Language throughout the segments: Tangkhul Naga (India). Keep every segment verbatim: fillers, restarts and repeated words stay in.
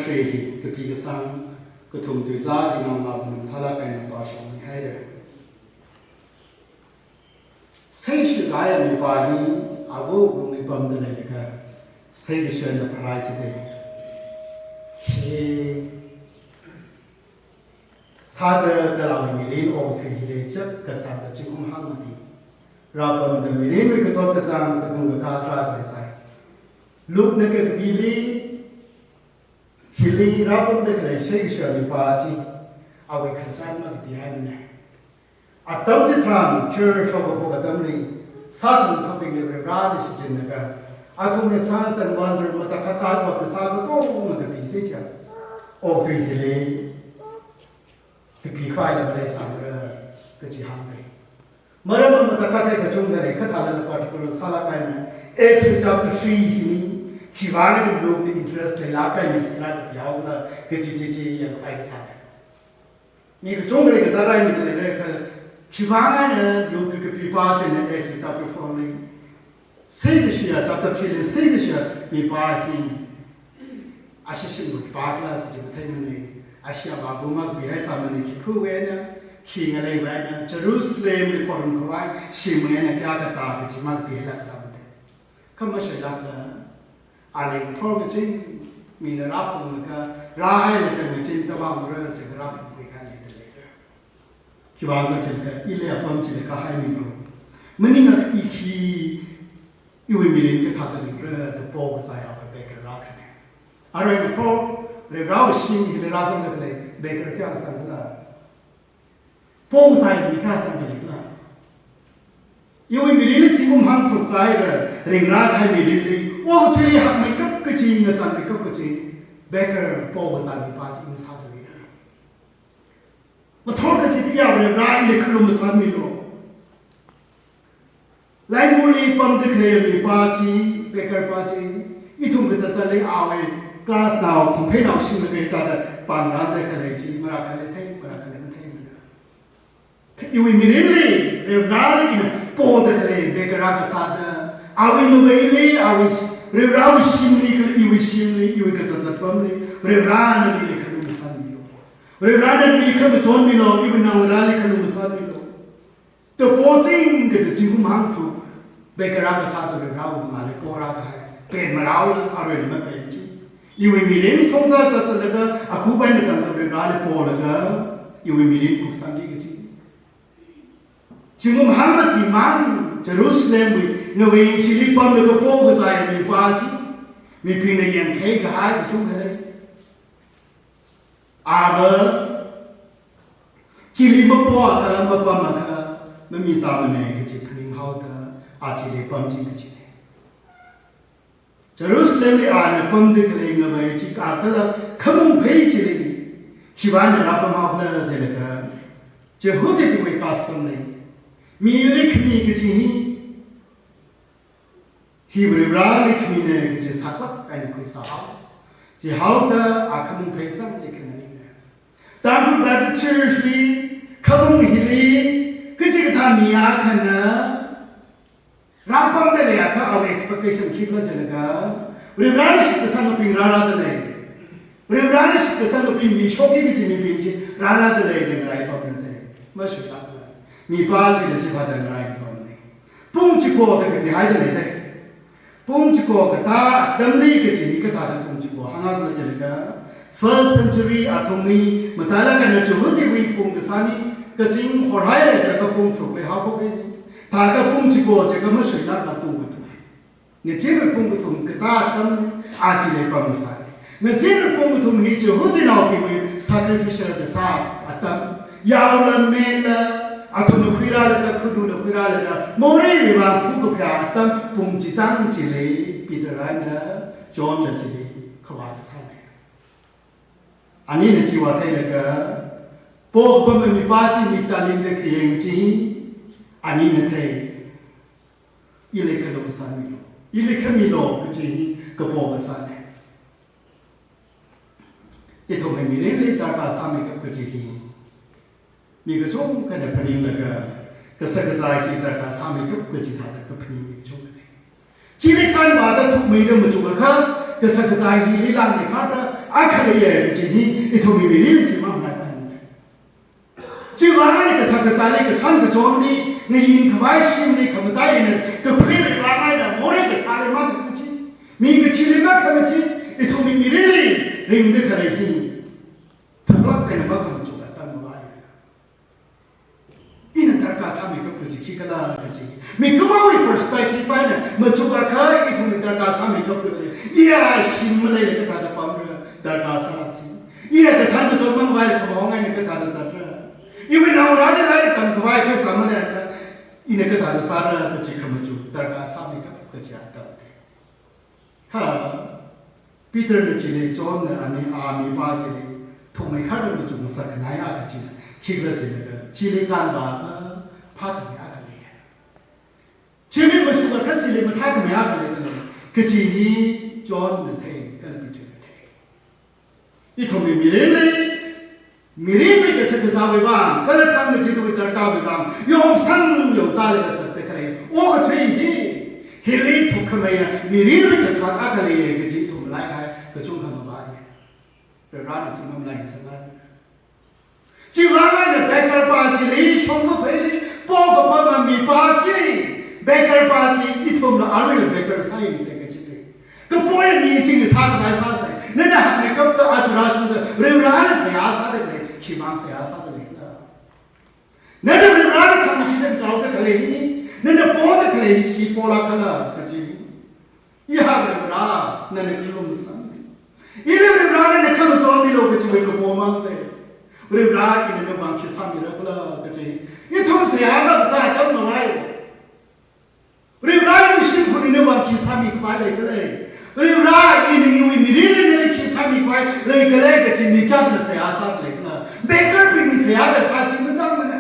Hili kapi kasang kathum tuizā Tingam Lavanam thalak eina pāshokmihaira. Seishu kaya mipā hi āva wuklungli pamda leilaga, seikashana pharai chide. Hi sāda kala awui mirin okathui hili chak kasāda zingkum hangmati rāpamda mirinwui kachot kachāng katung kakā tharā leisai. Lukena kapili, hili rāpamda khalei seikashana mipā chi awui khararchan makapihaimana. Atam chitharan church haokaphok atamli, sākhangathabingli Varivarāli shichinlaga, athumwui signs and wonder matakhak kharva kasā katonga kapisai chiya, okathui hili kapikhavai leisangra kaji hāngdalei. Maram matakhak kachungkha lei, kha thālala particular sālāk eina, Acts chapter three hili, khiwui vang Lukena interest leilāk eina hina kapihaokhala kaji chi chi yangkhavai kasāna. Mi kachungkhali kazārai mida leira kha, khiwui vang eina Luke kapipā china Acts chapter four li, seikashia chapter three li seikashia mipā hi ashee shimwui pākhala kaji matheimana, ashee avāva makapihaisāmana, khi khuiwui eina, khi ngaleiwui eina, Jerusalemli khorumkhavai shimwui eina kayākha tā kaji makapihailāksāmana. Kha mashoilākla, ali ngathor kaching, mina rāphunglaga, rāhailaga ngachin tamaungra jiakha rāphungkhui kahai leida leira. Khiwui vang kajikha, ili apam chili kahaimilu. Maningakha i khi iwui mirin kathāda ringra da pokazā ya beggar akhana. Arui ngathor, Varivarāwui shim hili rāzangda khalei beggar kayākha sangkhala? Pokazā ya mi kayākha sangda leikhala? Iwui mirinli zingkum hangtharuk kahaira, ringrā kahai mirinli, okathuili hakmeikap kaji, ngachānmeikap kaji beggar pokazā mipā chi ngasāda leira. Ngathor kachida ya Varivarā ili khalumashanmilu. Laimuli pamda khalei mipā chi, beggar pā chi, ithum kazat zatli awui class nao, khumpeinao shimlaga hithāda pānranda khalei chi, marākhali thei, marākhali matheimana. Iwui mirinli, Varivarāli ina poda khalei beggar akha sāda, awui ngaveili, awui Varivarāwui shimli, kala iwui shimli, iwui kazat zat pamli, Varivarā nali khalumashanmilu. Varivarā nali khamachonmilu, iwui naongarāli khalumashanmilu. Da poching kaja zingkum hangtharuk beggar akha sāda Varivarāwui mangāli porā kahai. Pen marāula, aruila mapen chi. Iwui mirin songza zatlaga, akup eina tangda Varivarāli polaga, iwui mirin kupsangki kaji. Zingkum hangmati mang Jerusalemwui ngavei chili pamlaga pokazā ya mipā chi, mibingna yangkhai kahai kachungkha lei. Ava chili mapoakha, mapamkha, mamizāmana kaji phaninghaoda, a chili pamching kajina. Jerusalemli ana pamda khalei ngavei chi kakala khamung phei chili, khiwui vang eina rāpamhaokhala jilaga, Jihudibingwui custom lei, mili khami kaji hi, hi Varivarāli khamina kaji saklāk eina khuisāhao. Chihaoda a khamung phei chang i khanganingna. Tangkhul Baptist Church li, khamung hili, kachikathā mi akhana rāpamda leiakha awui expectation khikhala jilaga, Varivarāna shitkasangabing rārāda lei. Varivarāna shitkasangabing mishokki kaji mibing chi rārāda lei da ngaraipamra da. Mashoilākla. Mipā chila chithāda ngaraipamna. Pung chiko da kapihaida leida. Pung chiko katā atamli kaji hi kathāda pung chiko hāngakhala jilaga, first century athumli, matailāk eina Jihudiwui pung kasāli, kazing horhaira jiakha pung tharukli haophok kaji. Thākha pung chiko jiakha mashoilākla pung kathum. Ngazin pung kathum katā atam, a chili pamngasai. Ngazin pung kathum hi Jihudinaobingwui sacrificial kasā atam. Yaola mela, athumna khuirālaga, khununa khuirālaga, moreiwui vang phukaphayā atam pung chichang chili, Peter eina Johnla chili khavā kasāna. Anina chiva theilaga, pokapam mipā chi mik tālingda khayang chi, anina thei. Ili khalumashanmilu, ili khamilu kaji hi kapo kasāna. Ithumwui mirinli darkar sāmeikap kaji hi, mi kachungkhana phaninglaga, kashak kazā hi darkar sāmeikap kaji thāda kaphaning mi kachungkha lei. Chili kanvāda thukmeida machukakha, kashak kazā hili langmeikharda, Akha leiya kachi hi ithumwui mirin chi manglaipai. Chiwui vang eina kasā kazāli, kashan kachonli, ngayin khavai shimli, khamataiya eina kaphaning vang eina morei kasāli makhamachi, mi kathili makhamachi, ithumwui mirinli ringda khalei hi thaklāk eina makhamachuk atam mavai. Ina darkar sāmeikap kachi khikhala kachi, mikumowui perspective eina machukakha ithumna darkar sāmeikap kachi, iya shim maleila kathāda pamra, darkar sālāk chi. Iya kashan kachon mangvai khamong eina kathāda zatra. Iwui naongarāli lairik tamkhavai pheisā maleikha ina kathāda sāra kachi khamachuk darkar sāmeikap kachi atam te. Kha Peterna chili, Johnna ani, a mipā chili thongmei kharda machuk ngasakngai akha china khikhala jilaga, chili kānva akha phākhamei akha lei. Chili machukakha chili mathākhamei akha leidalei kachi hi Johnna thei, kala Peterna thei. Ithumwui mirinli, mirinwui kasā kazāwui vang, kala thangmei chithuwui darkarwui vang yongshang yongtālaga zatta khalei okathui hi, hili thukkhameiya mirinwui kakhalat akha leiya kachi ithum malaikahai kachungkha mavai. Varivarāna chi mamalaingasakngai. Chiwui vang eina beggar pā chili, shongfa pheili pokapama mipā chi, beggar pā chi, ithumla aruila beggar sāyangsa kachi te. Kapoya mi chi ngasākhavai sāsai. Nana hakmeikapta aja rāshungda Varivarāli seihā sāda khalei, khivang seihā sāda leikhala? Nana Varivarāli khangachida kaoda khalei hi, nana poda khalei hi khi polākkhala kachi. Iha Varivarā, nana khalum sāmi. Ina Varivarā nana khamachonmilu kachiwui kapo mang lei. Varivarā ina nawui vang khi sāmirakhala kachi. Ithum seihā makasā atam mavai. Varivarā iwui shimkhur ina nawui vang khi sāmikhavai leikhala? Varivarā ina nawui mirinli nali khi sāmikhavai leikhala kachi mi kayākhana seihā sāda leikhala? Beggar bingwui seihā kasā chi mazangmana.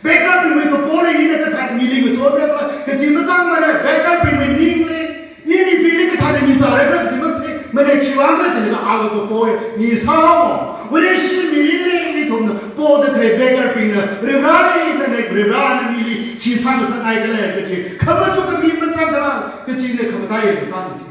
Beggar bingwui kapola ina kathāda mili ngachonrakhala kachi mazangmana. Beggar bingwui ningli, i mibingli kathāda mi zārakhala kachi matheimana. Khiwuivang khala jilaga awui kapoya mi sāmo. Vareshi mirinli ithumna poda khalei beggar bingna Varivarāli, nana Varivarāna mili khi sāngasakngaikhala kachi khamachuk kami mazangkhala kachina khamataiya kasāna chi.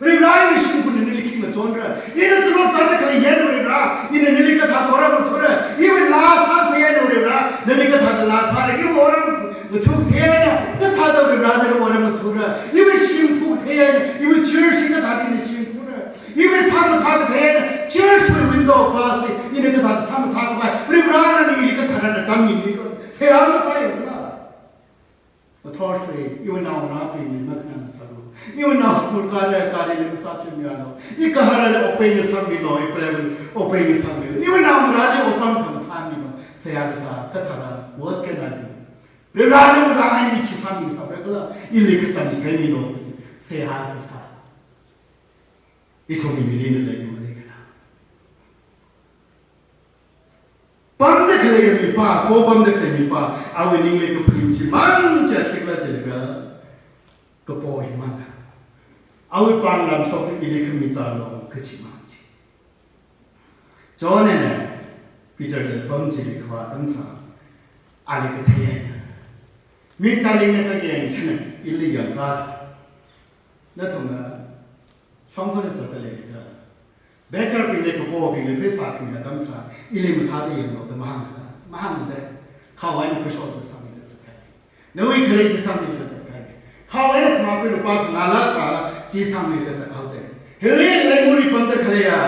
Varivarā iwui shimkhurna nali khi ngachonra. Ina tolop zāda khalei eina Varivarā, ina nali kathāda otram ngathara. Iwui laa sākathei eina Varivarā, nali kathāda laa sāra. Iwui otram ngathakathei eina kathāda Varivarā nali otram ngathara. Iwui shim phukathei eina, iwui church hi kathāda ina shim phura. Iwui sāmathākathei eina church wui window glass hi ina kathāda sāmathākhavai, Varivarāna ili kathāda tammi ni ko. Seihā masāyangkhala? Mathor thui, iwui naongarābingli makhanang sālu. Iwui nao school kāra, gārili masāthuimialu. I gaharali open sangmilu, i private open sangmilu. Iwui naongarāli otpam khamathā milu. Seihā kasā, kathāra, what can I do? Varivarā nawui vang eina khi sāmi sārakhala, ili khatamchithei milu. Seihā kasā. Ithumwui mirinli leikhala? Pamda khalei mipā, ko pamda khalei mipā, awui ningli kaphaning chimang chi khikhala jilaga, kapo himang. Awui pānglam shokda ili khami zālu kachi mang chi. Johnna Peterli pam chili kavā atam tharan, ali kathei eina, mik talingna kakayang china ili yangka. Nathumna shongfali zatta leida, beggar bingli, kapobingli pheisā khami atam tharan ili mathāda yanglu da mahāngkhala? Mahāngda. Khawui eina phashok sangmilaga zatkahai. Nawui khalei chi sangmilaga zatkahai. Khawui eina khamākui lupā khangala kala chi sangmilaga zathaoda. Hili leimuri pamda khaleiya,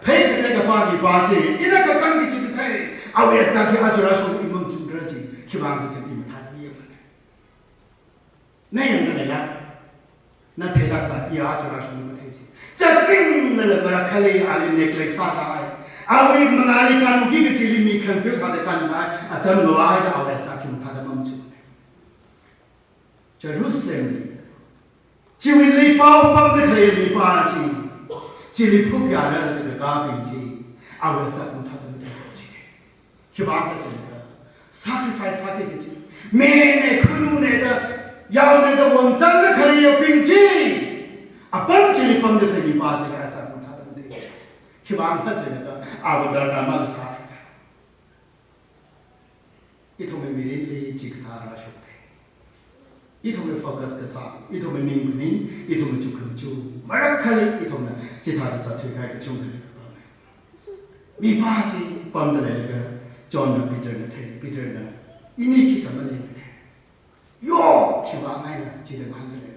phei katekapā mipā chi, ina kakān kachi kathei, awui achāk hi aja rāshungda i mangachungra chi, khiwuivang kachi i mathāda miyangmana. Na yangda leila? Na theilākta, i aja rāshungda mathei chi. Chaching lala marak khalei ali neglect sākahai. Awui mangāli kānuki kachili mi khangpeo thāda kānkahai atam lo ai da awui achāk hi mathāda mangachun. Jerusalemli, chiwuili pao pamda khalei mipā chi, chili phuk yara da kakābing chi, awui achāk mathāda matheikap chi. Khiwuivang khala jilaga, sacrifice sāki kachi. Mene khunune da, yaone da wangchangda khaleiyabing chi, apam chili pamda khalei mipā chili achāk mathāda mathei. Khiwuivang khala jilaga, awui darkar makasā thāda. Ithumwui mirinli chikathā rāshokda. Ithumwui focus kasā, ithumwui ning phaning, ithumwui chukkhamaja marak khalei, ithumna chithāda zatthuikahai kachungkha leikapamei. Mipā chi pamda leilaga Johnna Peterna thei, Peterna, "Ini khikha malei mane." "Yo, khivāngaina," chida ngahānda lei.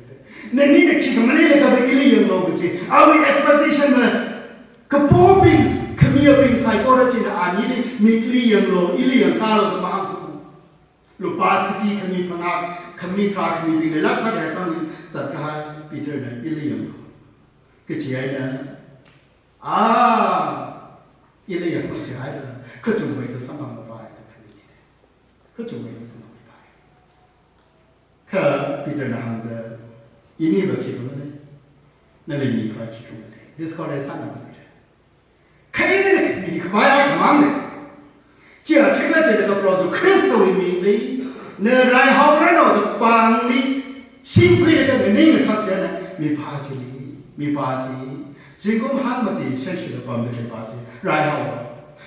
"Nanina khikha malei lei kha ili yanglu," kachi. Awui expectation na kapobing, khamiyabing saikora china anili mikli yanglu, ili yangkālu da mahāngthu. Lupā siki khami phangā, khami tharā khamibingna laksā kachang zatkahai Peterna ili yanglu. Kachi eina, "Ah, ili yanglu," kachi eina, "Kachungmeida samphangpai," da thani chite. "Kachungmeida samphangpai." Kha Peterna hāngda, "Iniva khikha malei, nali mikhavai khikha malei. Discourage sāna malei." Kha inina mikhavai akhamang lei. Chiya khikhala jilaga Proho Jishu Khristawui mingli, na raihaoranu da pāngli, shimkhuilaga nganing ngasak china, mipā chili, mipā chi, zingkum hangmati shenshida pamda khalei pā chi raihao.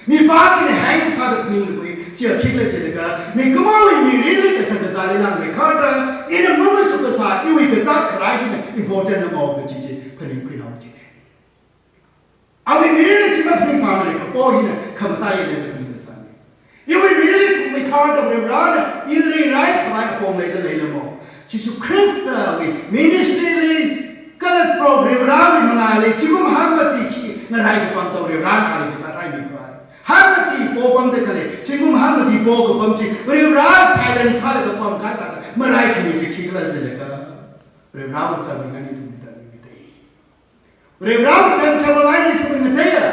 Mipā china hang sāda phaningkhui, chiya khikhala jilaga, mikumowui mirinli kashak kazāli langmeikharda, ina mamachuk kasā, iwui kazāt kharai hina important na mo kachi chi phaningkhuinao chite. Awui mirinli chi maphaningsāmane, kapo hina khamataiya da phaningsāmane. Iwui mirinli thukmeikharda Varivarana ili raikhavai apong leida leilamo. Jishu Khristawui ministry li kala Proho Varivarawui mangāli zingkum hangmati khi ngarai kapam tao Varivarana ali kazāt raimikhavai. Hangmati po pamda khalei, zingkum hangmati po kapam chi, Varivara silent sālaga pamkahai thāda maraikhami chi khikhala jilaga, Varivarawui tammi ngani ithumwui tammi ngatei. Varivarawui timetable eina ithumwui ngateiya.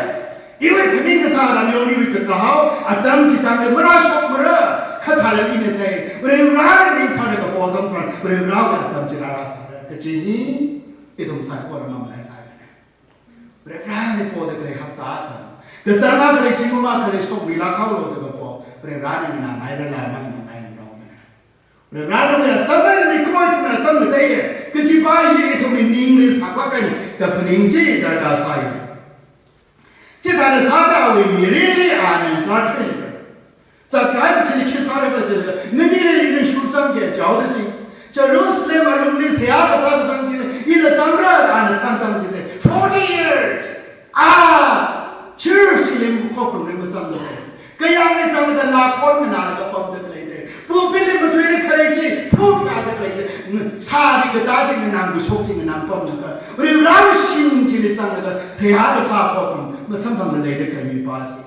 Iwui phaning kasā ramyong iwui kakahao atam chi changda marāshokmara, kha thālala ina thei, Varivarana ning thāda kapo atam tharan, Varivarawui atam chi rārāsāra kachi hi ithum saikora mamalai kahaina. Varivarali poda khalei hapta akha, kachāng akha lei, zingkum akha lei, shokluilāk haolu da kapo, Varivarana nganāngairala manganāngairarmana. Varivarana atam eina mikumo ithumna atam ngateiya kachi pā hi ithumwui ningli saklāk eina kaphaning chi darkar sāya. Chithāda sāda awui mirinli ana ngathailei. Zatkahai machili khi sāra khala jilaga, nanili ina shurchangki jihaoda chi. Jerusalem alungli seihā kasā kazang chili ina zangra da ana thanzang chite. Forty years. Ah, church chili khoklungli mazangmate. Kayāngli zangda laa khon nganālaga pamda khalei te. Pulpit li matuida khalei chi, pulpit da khalei chi. Ng-, sāri katā chi nganāng, kashok chi nganāng pamlaga, Varivarawui shim chili zanglaga seihā kasā khoklung masamphangla leida khalei mipā chi.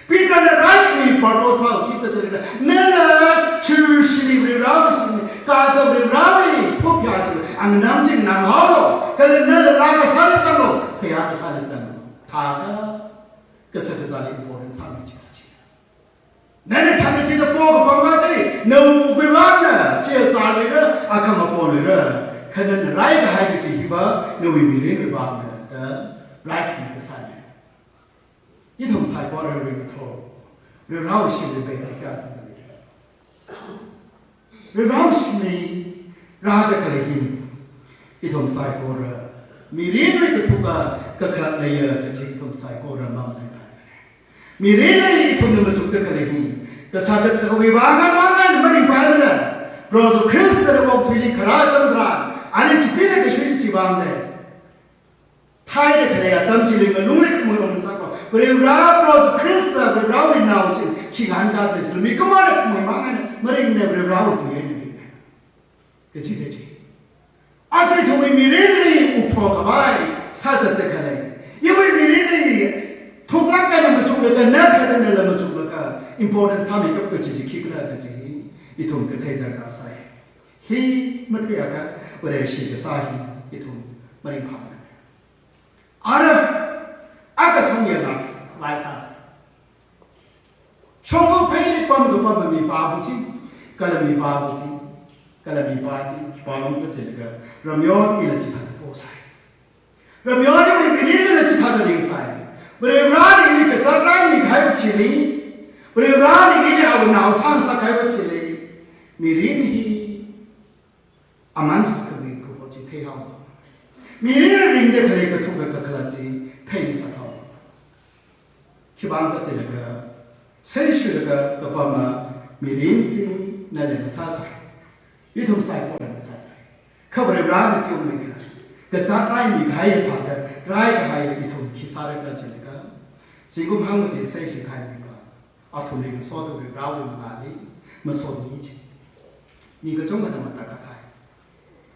Peterna raikhami purpose pā khikhala jilaga, nala church li Varivarawui shimli, kato Varivarawui pulpit chili, anganam chi nganāng haolu, kala nala laa kasāla zanglu, seihā kasāla zanglu. Thākha, kashak kazāli important sāmi chi kachi. Nana thang kachida po kapam kachi, nawui vangna, chi zāluira, akhama poluira, kha nana raikahai kachi hiva, nawui mirinwui vangna, da, raikhami kasāna. Ithum saikora ringathor, Varivarawui shimli pengkakya sāda leira. Varivarawui shimli rāda khalei hi, ithum saikora, mirinwui kathuka kakhalat leiya kachi ithum saikora mamalai kahaina. Mirinli ithumna machukda khalei hi, kashak kazāwui vang nganāngai maringpaimana. Proho Jishu Khristana okathuili kharā atam tharan, ali chipina kashui chi vangda. Thaida khalei atam chili ngalungli khamui ong sāko. Varivara Proho Jishu Khrista Varivarawui nao chi khi ngahānkada chili mikumona khamui mang eina maringna, Varivarawui tui eina ringna. Kachi kachi. Aja ithumwui mirinli ukthor khavai sāzatda khalei, iwui mirinli thuklāk eina machuklaga, na khadanala machuklaga, important sāmeikap kachi chi khikhala kachi hi ithum kathei darkar sai. Hi mathuiakha Vareshi kasā hi ithum maringphāmana. Ara, akha shongya lāk vai sāsa. Shongfa pheili pam kapam mipāva chi, kala mipāva chi, kala mipā chi, khipālung kachi jilaga, ramyon ila chithāda posai. Ramyon iwui mirinlila chithāda ringsai. Varivarana ili kazāt raimikahaiva chili, Varivarana ili awui nao sāngasakkahaiva chili, mirin hi aman sākhavai kaho chi theihaowa. Mirinli ringda khalei kathuka kakhalat chi theingasakhaowa. Khivang kachi jilaga, seishulaga kapama mirin chi nala ngasāsai. Ithum saikorana ngasāsai. Kha Varivarana teomeikha, kazāt raimikahai thāda, raikahai ithum khi sāra khala jilaga, Zingkum hangmate sāshingkhai mipa, athumli ngasoda Varivarāwui mangāli masotmi chi. Mi kachungkhana matakhak kahai.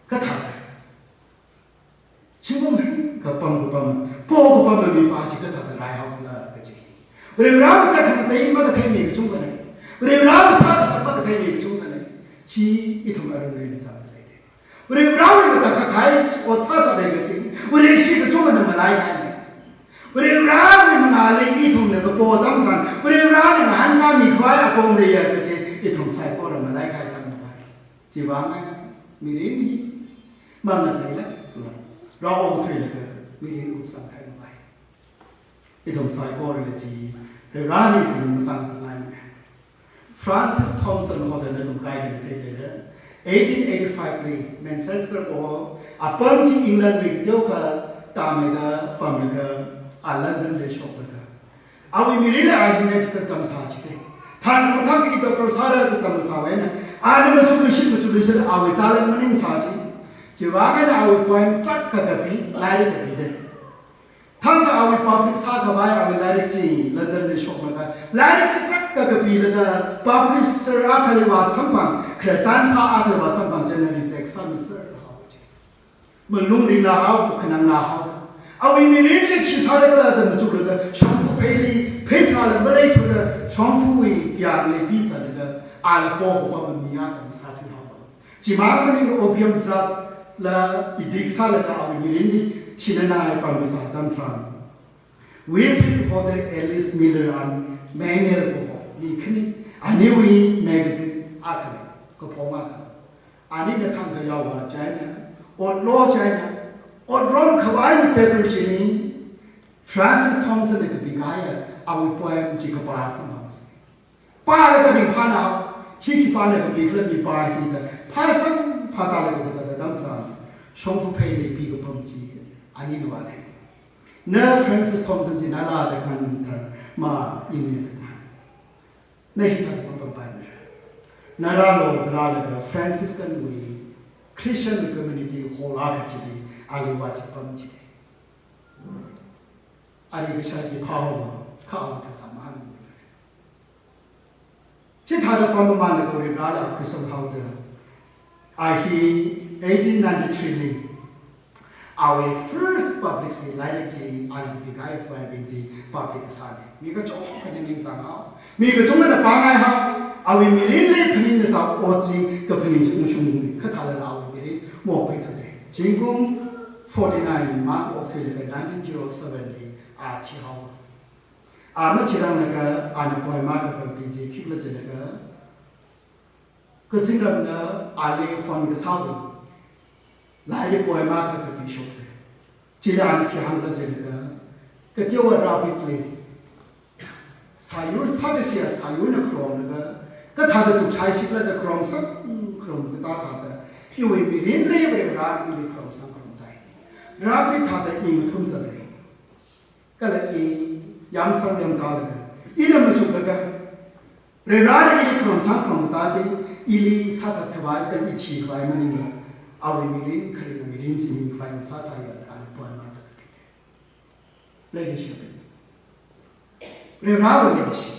Kathāda, zingkum hangkapam kapam, po kapam mipa chi kathāda raihaokhala kaji. Varivarāwui tekhamatei makathei mi kachungkhana. Varivarāwui sākasā makathei mi kachungkhana. Chi ithum arui nui na chang lei de. Varivarāwui matakhak kahai ot sāsāda kaji, Vareshi kachungkhana malaikahaina. Varivarāwui mangāli ithumna kapo atam tharan, Varivarāna ngahānkāmi khavai apong leiya kaji, ithum saikora malaikahai atam navai. Chiwui vang eina, mirin hi mangacheila, rao okathuilaga mirin upsangkahai navai. Ithum saikorali chi, Varivarāna ithumli masāngasakngaimana. Francis Thompson hoda nathum kaikhana theithei. Eighteen eighty-five li Manchester kaho, apam chi England wui kateokha tammeida pamlaga, a London li shoklaga, awui mirinli a hi medical tamsā chida. Thānna mathang hi doctor sāra tamsāwui eina, ana machukluishit machukluishit awui talent maningsā chi. Chiwui vang eina awui poem tarākha kapi, lairik kapida. Thangkha awui publish sākhavai awui lairik chi London li shoklaga, lairik chi tarākha kapilaga, publisher akhali vāsamphang, khararchan sā akhali vāsamphang chieina reject sāmiserhao chi. Malung ringlahao, khananglahao. Awui mirinli khi sārakhala da machuklaga, shongfa pheili, phei sāla maleithuda, shongfawui yangli pizālaga, ala po kapam mi akha masāthuihao. Chimang maning opium drug la addict sālaga awui mirinli thinanai pam kasā atam tharan, Wilfrid hoda Alice Miller and Manuel kaho mi khani, aniwui magazine akhali, kaphong akha. Anina thangkha yaovā chieina, otlo chieina, otrom khavai mi paper chili, Francis Thompson na kapikahai awui poem chi kapā samphang. Pālaga ringphānao, hi khipāna kapikhala mipa hi da, phāsang phātālaga kazat atam tharan, shongfa pheili pi kapam chi, anina vāthei. Na Francis Thompson chi nala da khan tharan, ma ini da khan. Na hithāda pampampaimara. Na rālo da rālaga Franciscan wui Christian community hall akha chili, ali vāchipam chi. Ari kashā chi phāhaowa, kha awui phasā mahāng. Chithāda pam mamānlaga Varivarāla khuisanghaoda. A hi eighteen ninety-three li, awui first publish lairik chi, ana kapikahai poem bing chi publish sāna. Mi kachungkhana ningchānghao. Mi kachungkhana pāngaihao. Awui mirinli phaning kasā ot chi kaphaning chi ungshung kathālala awui mirin mokpai thuda. Zingkum forty-nine mang okthuilaga nineteen zero seven li a thihao. A mathiranglaga ana poem akha kapi chi khikhala jilaga, kazingramna ali hon kasāwui lairik poem akha kapishokda. Chili ana khi hāngkhala jilaga, kateowa rāpitli, sāyur sākashiya sāyurna kharomlaga, kathāda tukshai shiklada kharomsang kharom katā thāda, iwui mirinli Varivarāna ili kharomsang kharomtāi. Rāpit thāda i ngathum zatlei. Kala i yamsang yamtālaga, ina machuklaga, Varivarāna ili kharomsang kharomtā chi, ili sāthat khavai kala i thikhavai maningla, awui mirin kharing mirin chi mikhavai masāsāya da ana poem akha kapida. Leikashi ape. Varivarāwui leikashi.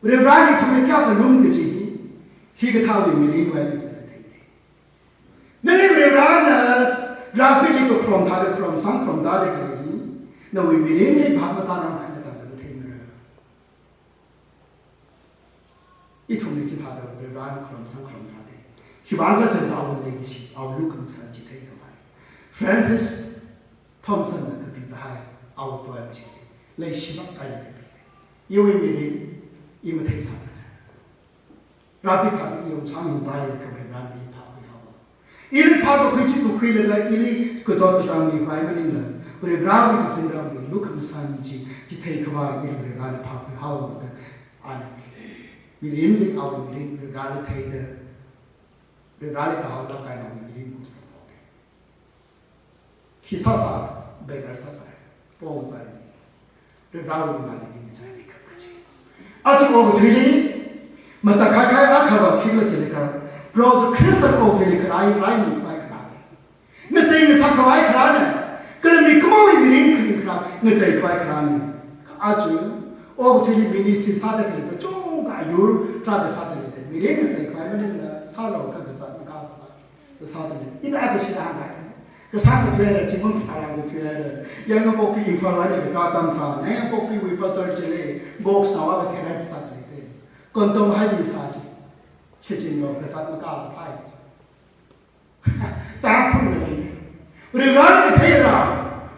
Varivarāna ithumli kayākha lum kaji hi, hikathāwui mirinwui eina ithumna theithei. Nali Varivarāna rāpitli kakharom thāda kharomsang kharomtāda khalei hi, nawui mirinli phap matānrang khaina tangda matheimara. Ithumli chithāda Varivarāna kharomsang kharomtāda. Khiwuivang khala jiakha awui leikashi, awui lukhamashan chitheikhavai. Francis Thompson na kapikahai awui poem chi, leishimak eina kapi. Iwui mirin i matheisāmana. Rāpit thāda i ungshang ungpai kha Varivarāna ili phākhuihaowa. Ili phākakhui chi tukhuilaga ili kachot kachāng mikhavai maningla, Varivarāwui kazingramwui lukhamashan chi chitheikhavai ili Varivarāna phākhuihaowa da ana mirinli awui mirin Varivarāli theida, Varivarāli kahaolāk eina awui mirin kupsanghaoda. Khi sāsā, beggar sāsā, po sāsā, Varivarāwui mangāli ningkachāng mikhap kaji. Aja okathuili, matakhak kahai akhava khikhala jilaga, Proho Jishu Khrista okathuili kharai, rai mikhavai kharāna. Ngachei ngasakkhavai kharāna, kala mikumowui mirin kharing kharā, ngacheikhavai kharāna. Aja okathuili ministry sāda khalei kachungkha ayur tarākha sāda lei. Mirin ngacheikhavai maningla sālu, kha kazat makākhavai sāda lei. Ina akha shida hāngkahai. Kasā kathuihaira, chimang sāra kathuihaira. Yaingapokpi Imphal wui eina kakā atam tharan, Yaingapokpiwui bazar chili box nao akha theihaida sāda lei. Condom haimi sā chi. Shichinlo, kazat makāla phāi. Tākhunna lei. Varivarana katheira,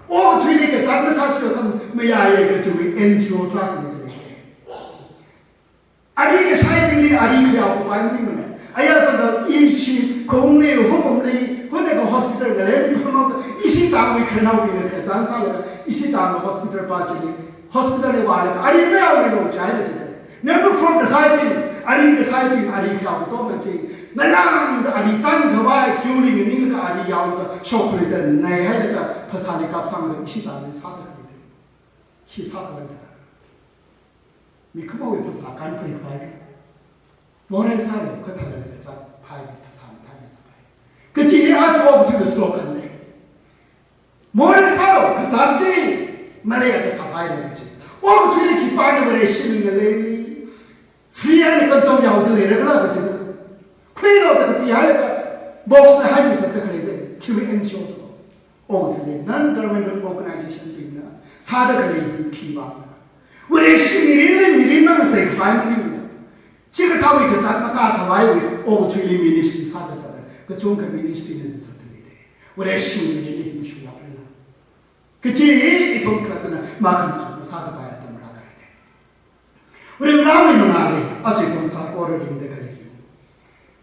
okathuili kazat masā chiakha mayāya kajiwui N G O tarākha lei. Ari kashaibingli ari khayao kapai maningmana. Aya zangda ishi khaungli, humumli, hunaka hospital ngalei mi phamao da, ishi tangwui khararnaobingna khararchan sālaga, ishi tangna hospital pā chili, hospital li vālaga, ari mayāluilo jihaida jida. Number four kashaibing, ari kashaibing, ari khayao katomna chi. Ngalāngda ari tankhavai, queue li nganinglaga ari yaolaga, shokli da nai hailaga, phasāli kapsanglaga, ishi tangli sāda khalei. Khi sākhavai da. Mikumowui phasā kankhuikhavai da. Morei sālu, kathāda kazat phāi, phasā mathāmeisāpai. Kaji hi aja okathuiwui slogan na. Morei sālu, kazat chi maleiakha sāpaira kaji. Okathuili khipāna Vareshi ngalei mi. Free eina condom yaoda leira khala kaji. Khuilu da kapihailaga box na haimi sāda khalei da. Khiwui N G O da. Okathuili non-governmental organization bingna sāda khalei hi khivang. Vareshi mirinli mirin mangacheikhavai maningla. Chikathāwui kazat makākhavaiwui okathuili ministry sāda zat. Kachungkha ministry na zatda lei da. Vareshi mirinli hi mashunglākrala kaji hi ithum khalattana makhanachuk masākapai atam rākahai da. Varivarawui mangāli, aja ithum saikora ringda khalei hi.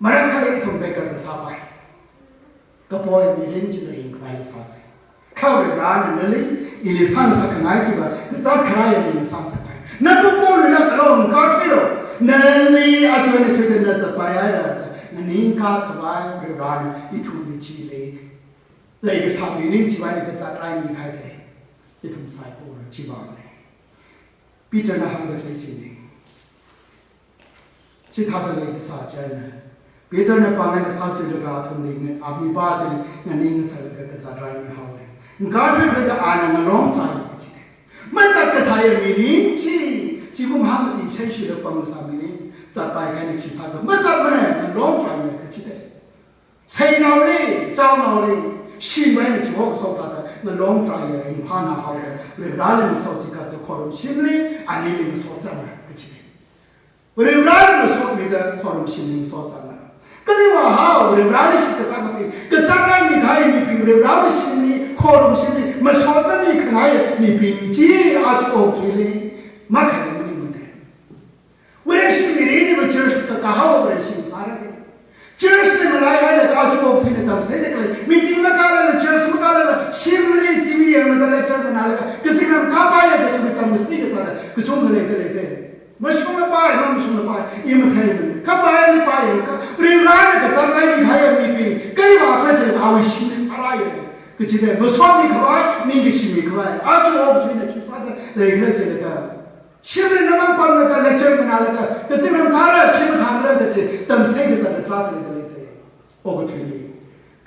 Maram khalei ithum beggar kasāpai. Kapo mirin chili ringkhavai sāsa. Kha Varivarana nali, ili sāngasakkhangai chiva, kazat kharāya mina sāngasakpai. Na kapo lila kalo ngkathuilo, nali aja eina thuida na zatpaihaira, nganingkakhavai Varivarana ithumli chili leikasā mirin chiva eina kazat raimikahai da. Ithum saikora chiva lei. Peterna hāngda khalei china. Chithāda leikasā china. Peterna pāng eina sāchilaga athumli ngai, a mipā chili nganing ngasālaga kazat raimihaowa. Ngkathuilaga ana ngalong trai kaji. Mazatkasāya mirin chi, zingkum hangmati shaishuila pamkasā mirin, zatpaikahai eina khi sākhala, mazatmana, ngalong trai kaji da. Seinaoli, chaonaoli, shimwui eina chiwui kasā thāda, ngalong trai ringphānāhaoda, Varivarali masot chikatda khorumshimli, anili masot zanga kaji. Varivarali masotmida khorumshimli masot zanga. Kali vāhao, Varivarali shitkasang mibing, kazat raimikahai mibing, Varivarali shimli, khorumshimli, masot mamikhangai mibing chi, aja okathuili, makhai maningmana. Vareshi mirinli va church li kakahao Vareshi sāra da. Church li malaihailaga aja okathuina tamchitheida khalei. Meeting makālala, church makālala, shimli T V yanglaga lecture nganālaga, kazingram kapaiya kaji tamchithei kazat, kachungkha leida lei da. Mashunglapai, mamashunglapai, i matheimana. Kapaili paiakha, Varivarana kazat raimikahai mibing, kali vākhala chi awui shimli phārāya. Kaji da, masotmikhavai, ningkashi mikhavai, aja okathuina khi sāda leikhala jilaga. Shimli namang pamlaga lecture nganālaga, kazingram kāra, khi mathāmara kaji, tamchithei kazat tarākha leida lei da. Okathuili.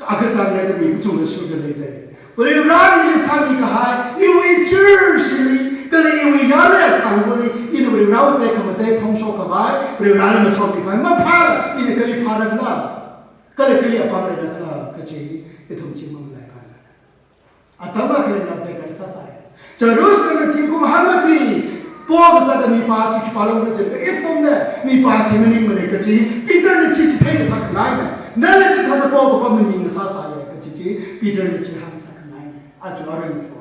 Akha zanglaga mi kachungkha shurda lei da. Varivarana ili sāmikahai, iwui church li, kala iwui yāli sangkuli, ina Varivarawui tekhamatei phongshok khavai, Varivarali masotmikhavai, maphāla, ina kali phāra khala, kala kali apam leira khala, kaji, ithum chi mamalaiphalala. Atam akha leina beggar sāsai. Jerusalem li zingkum hangmati pokazatda mipā chi khipālung kaji, ithumna mipā chi maningmana kaji, Peterna chi chitheikasā khangaina. Nala chithāda pokapam maning sāsai kaji chi, Peterna chi hāngsā khangaina. Aja arui mito.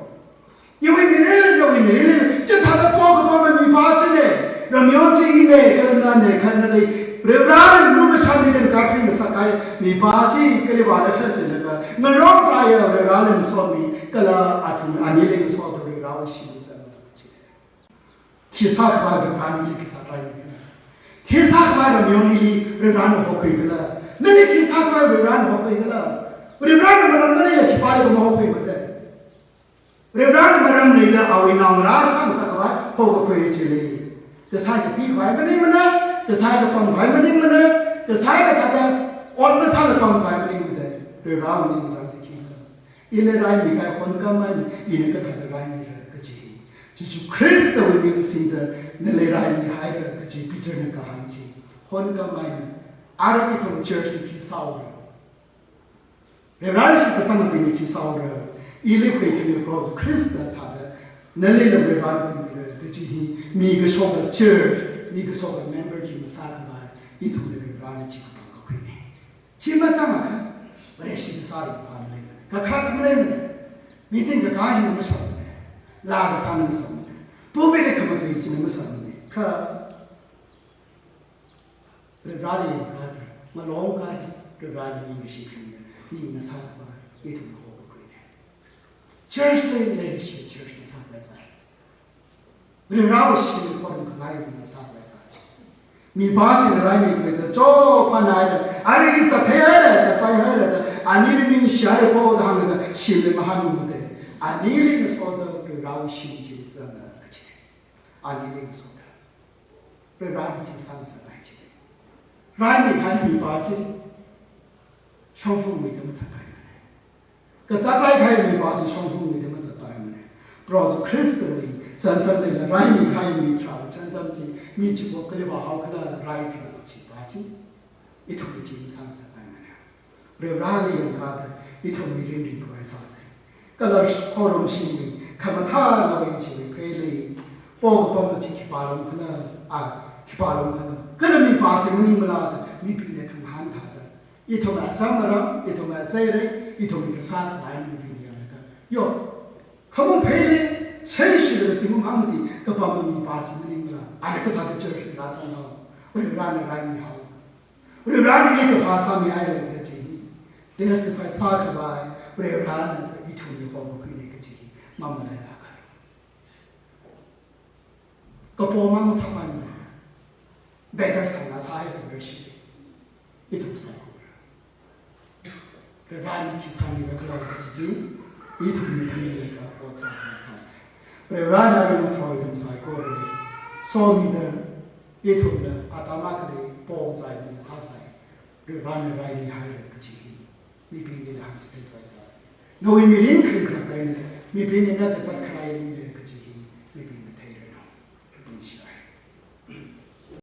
Iwui mirinli, iwui mirinli, chithāda pokapam mipā china. Ramyon chi ina, kala nana, kala nali, Varivarana lumashanmida ngkathui ngasakkahai mipā chi kali vāra khala jilaga, ngalong traiya Varivarali masotmi, kala athum anili masot Varivarawui shim zanga chi. Khi sākhavai Varivarana ili khi sātraimi khala. Khi sākhavai ramyon ili Varivarana hokhui khala. Nali khi sākhavai Varivarana hokhui khala. Varivarana maram maleila khipāli mahokhuimada. Varivarana maram leida awui naongarā sāngasakkhavai hokakhui chili. Kasai kapikhavai maningmana, kasai kapamkhavai maningmana, kasai kathāda ot masāla pamkhavai maningmada. Varivarawui ningkachāng chi khikhala. Ili raimikahai honkhamei, ina kathāda raimira kaji. Jishu Khristawui ming singda nali raimihaira kaji Peterna kahāng chi. Honkhamaina, ara ithum church li khi sāura? Varivarāli shitkasangabingli khi sāura? Ili khuikhami Proho Jishu Khrista thāda nalila Varivarāna khuimira kaji hi mi kashoka church, mi kashoka member chi masākhavai, ithumli Varivarāna chi kapam kakhuina. Chi mazangakha, Vareshi kasā Varivarā maleimana. Kakhalat maleimana. Meeting kakā hina masāmana. Laa kasāna masāmana. Pulpit li khamatui china masāmana. Kha Varivarāli yangkada, ngalongkada, Varivarāli ningshi khamiya mi ngasākhavai, ithum hokakhuina. Church li leikashi church ngasākhavai sāsa. Varivarāwui shimli khorum khangai mi ngasākhavai sāsa. Mipā china raimikhuida, chophanhaida, arui zattheihaira, zatpaihaira da, anili ningshihaira kho da hāngda, shimli mahānungmada. Anili ngasoda Varivarāwui shim chili zanga kaji. Anili ngasoda Varivarāna chi sāngasakngai chi. Raimikahai mipā chi shongfa ngaida mazatpaimana. Kazat raikahai mipā chi shongfa ngaida mazatpaimana. Proho Jishu Khristali chānjam leila raimikahai mi tharāda chānjam chi, mi chiwui kali vāhaokhala raikahai chipā chi, ithumli chi sāngasakpaimana. Varivarāli yangkada ithum mirin ringkhavai sāsa. Kala khorumshimwui khamathānawui chiwui pheili, po kapam chi khipā longkhala, a, khipā longkhala, kala mipā chi maningmala da mibingna khangahān thāda, ithum atam aram, ithum acheira, ithum kasā khalei mibing yanglaga, yo, khamong pheili, shei shilaga zingkum hangmati kapam mipā chi maningmala, ana kathāda church li rāzanghao, Varivarāna raimihao. Varivarāna ili kaphā sāmihaira kaji hi testify sākhavai, Varivarāna ithumli hokakhuina kaji hi mamalailāka. Kapo mang masāmana, beggar sāngasakhaira Vareshi, ithum saikora. Varivarāna khi sāmirakhala kaji chi, ithumna phaninglaga ot sākhavai sāsa. Varivarāna arui ngathor ithum saikorali somida, ithumna atam akhali pochai mi sāsai. Varivarāna raimihaira kaji hi mibingli hāngchitheikhavai sāsa. Nawui mirin kharing kharak eina, mibingna na kazat